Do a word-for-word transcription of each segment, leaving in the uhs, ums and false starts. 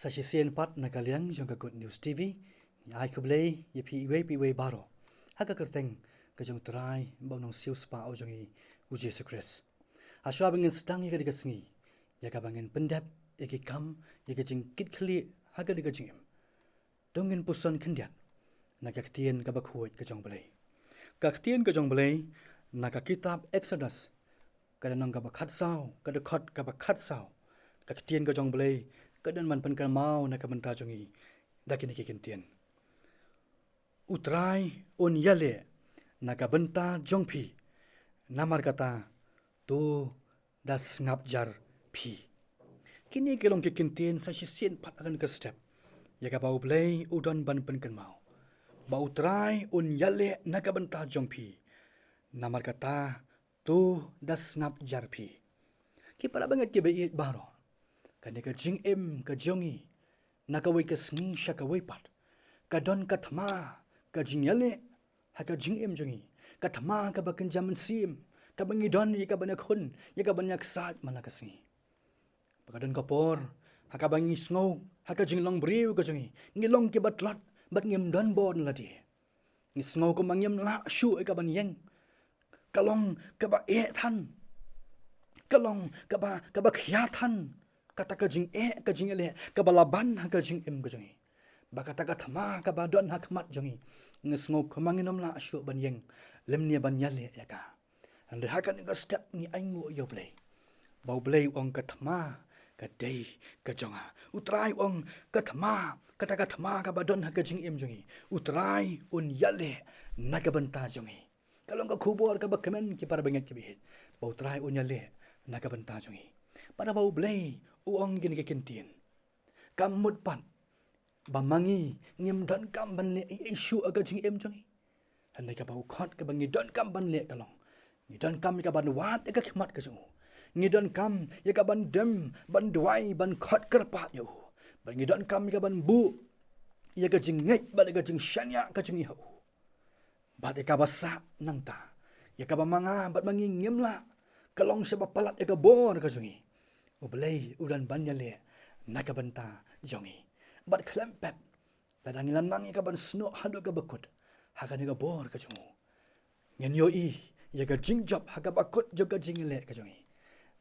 Sa shisien pat na ka liang jong ka Good News T V, ngi ai khublei ïa phi iwei pa iwei baroh ha ka kyrteng ka jong U Trai bad U Nongsiewspah jong ngi, U Jisu Khrist. Hashwa ba ngin sdang ïa ka dei ka sngi ïa kaba ngin pyndep ïa ki kam, ïa ka jingkitkhlieh ha ka dei ka jingim, to ngin puson khyndiat na ka ktien kaba khuid ka jong U Blei. Ka ktien ka jong U Blei na ka kitab Exodus, ka lynnong kaba khatsaw, ka dkhot kaba khatsaw, ka ktien ka jong U Blei ka don ban pynkynmaw na ka bynta jong ngi da kine ki kyntien: U Trai un ïaleh na ka bynta jong phi, namar kata to da sngap jar phi. Kine ki long ki kyntien sa shisien pat ha kane ka step ïa kaba U Blei u don ban pynkynmaw ba U Trai un ïaleh na ka bynta jong phi, namar kata to da sngap jar phi. Ki para bangeit kiba ïeit baroh, kane ka jingim ka jong ngi na kawei ka sngi sha kawei pat ka don ka thma ka jingïaleh ha ka jingim jong ngi, ka thma kaba kynja mynsiem, kaba ngi don ïa kaban ïakhun, ïa kaban ïaksaid man la ka sngi. Ba ka don ka por ha kaba ngi sngew ha ka jinglong briew ka jong ngi, ngi long kiba tlot bad ngim don bor na lade. Ngi sngew kumba ngim lah shuh ïa kaban ïeng. Ka long kaba eh than, ka long kaba, kaba khia than kata ka jingeh, ka jingïaleh kaba la ban ha ka jingim ka jong ngi. Ba kata ka thma kaba don ha khmat jong ngi, ngi sngew kumba ngin ym lah shuh ban ïeng lymne ban ïaleh ïa ka. Hynrei ha kane ka step ngi ainguh ïa U Blei ba U Blei u ong ka thma ka dei ka jong nga. U Trai u ong ka thma, kata ka thma kaba don ha ka jingim jong ngi, U Trai un ïaleh na ka bynta jong ngi. Ka long ka khubor kaba kmen ki para bangeit kiba ïeit ba U Trai un ïaleh na ka bynta jong ngi. Bad ba U Blei u ong kine ki kyntien, kam mut pat ba ma ngi ngim donkam ban leh ei ei shuh ha ka jingim jong ngi. Hynrei kaba u khot kaba ngi donkam ban leh ka long, ngi donkam ïa kaban wad ïa ka khmat ka jong u. Ngi donkam ïa kaban dem ban duwai ban khot kyrpad ïa u. Bad ngi donkam ïa kaban buh ïa ka jingngeit bad ïa ka jingshaniah ka jong ngi ha u. Bad ïa kaba sah nangta, ïa kaba ma nga bad ma ngi ngim lah, ka long shaba palat ïa ka bor ka jong ngi, U Blei u don ban ïaleh na ka bynta jong ngi. Bad khlem pep, lada ngi la nang ïa kaban snoh haduh kaba kut ha kane ka bor ka jong u, ngin ïohi ïa ka jingjop ha kaba kut jong ka jingïaleh ka jong ngi.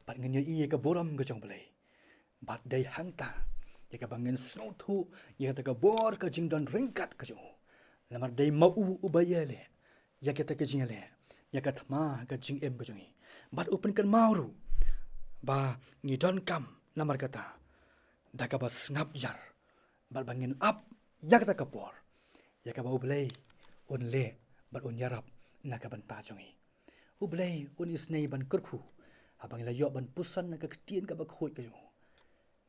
Bad ngin ïohi ïa ka burom ka jong U Blei. Bad dei hangta ïa kaba ngin sngewthuh ïa kata ka bor ka jingdon ryngkat ka jong u. Namar dei ma u uba ïaleh ïa kata ka jingïaleh, ïa ka thma ka jingim ka jong ngi. Bad u pynkynmaw ruh ba ngi donkam namar kata da kaba sngap jar, bad ba ngin ap ïa kata ka por ïa kaba U Blei un leh bad un ïarap na ka bynta jong ngi. U Blei un isynei ban kyrkhu haba ngi la ïoh ban puson na ka ktien kaba khuid ka jong u.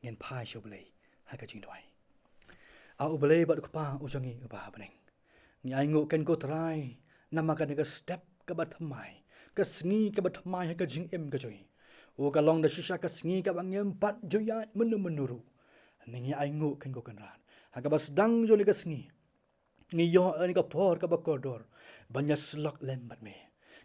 Ngin phai sha U Blei ha ka jingduwai. A U Blei bad U Kpa u jong ngi uba ha bneng, ngi ainguh kein ko Trai namar kane ka step kaba thymmai, ka sngi kaba thymmai ha ka jingim ka jong ngi. U ka long da shisha ka sngi kaba ngim pat ju ïaid mynno mynno ruh. Hynrei ngi ainguh kein ko Kynrad ha kaba sdang jong kane ka sngi ngi ïoh ïa kane ka por kaba kordor ban ïasyllok lem bad me.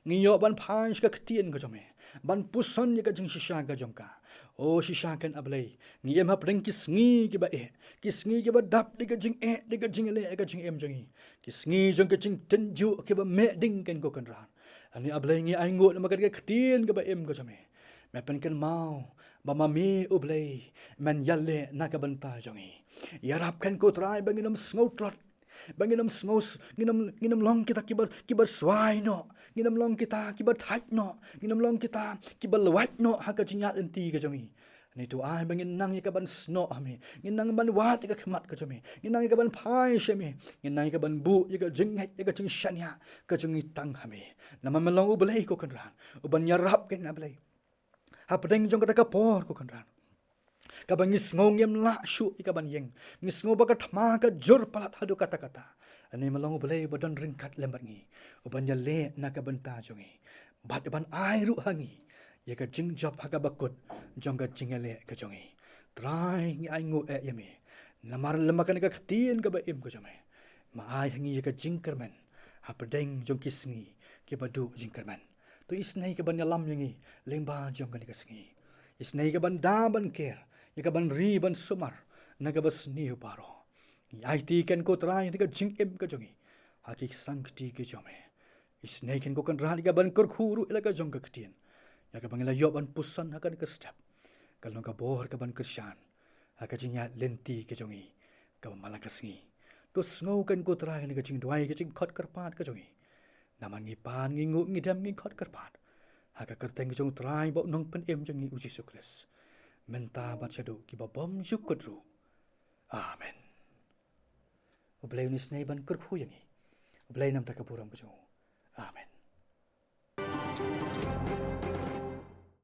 Ngi ïoh ban phai sha ka ktien ka jong me, ban puson ïa ka jingshisha ka jong ka. O shisha kein A Blei, ngi im hapdeng ki sngi kiba eh, ki sngi kiba dap da ka jingeh, da ka jingïaleh ha ka jingim jong ngi, ki sngi jong ka jingtynjuh kiba meh ding kein ko Kynrad. Hynrei A Blei ngi ainguh namar ka ktien kaba im ka jong me. Me pynkynmaw ba ma me U Blei men ïaleh na ka bynta jong ngi. Ïarap kein ko Trai ba ngin ym sngew tlot, ba ngin ym sngew s-, ngin ym, ngin ym long kita kiba, kiba swai noh, ngin ym long kita kiba thait noh, ngin ym long kita kiba lwait noh ha ka jingïaid lynti ka jong ngi. Hynrei to ai ba ngin nang ïa kaban snoh ha me, ngin nang ban wad ïa ka khmat ka jong me, ngin nang ïa kaban phai sha me, ngin nang ïa kaban buh ïa ka jingngeit, ïa ka jingshaniah ka jong ngi tang ha me. Namar me long U Blei ko Kynrad uban ïarap kein A Blei. Hapdeng jong kata ka por ko Kynrad kaba ngi sngew ngim lah shuh ïa kaban ïeng, ngi sngew ba ka thma ka jur palat haduh katta katta, hynrei me long U Blei uba don ryngkat lem bad ngi, uban ïaleh na ka bynta jong ngi bad uban ai ruh ha ngi ïa ka jingjop ha kaba kut jong ka jingïaleh ka jong ngi. Trai ngi ainguh eh ïa me namar lem bad kane ka ktien kaba im ka jong me, me ai ha ngi ïa ka jingkyrmen hapdeng jong ki sngi kiba duh jingkyrmen. To isynei kaban ïalam ïa ngi lyngba jong kane ka sngi. Isynei kaban da ban ker, ïa kaban ri ban sumar, Na kaba sniew baroh, ngi aiti ïa kane ko Trai ïa ka jingim ka jong ngi ha ki sangkti ki jong me. Isynei ïa kane ko Kynrad ïa kaban kyrkhu ruh ïa la ka jong ka ktien, ïa kaba ngi la ïoh ban puson ha kane ka step. Ka long ka bor kaban kyrshan ha ka jingïaid lynti ka jong ngi kaba man la ka sngi. To sngew kane ko Trai ïa ka jingduwai, ka jingkhot kyrpad ka jong ngi. Namar ngi pan, ngi nguh, ngi dem, ngi khot kyrpad ha ka kyrteng ka jong u Trai bad u Nongpynim jong ngi u Jisu Khrist, mynta bad shaduh kiba bymjukut ruh. Amen. U Blei un isynei ban kyrkhu ïa ngi. U Blei un ai ïa ka burom ka jong u.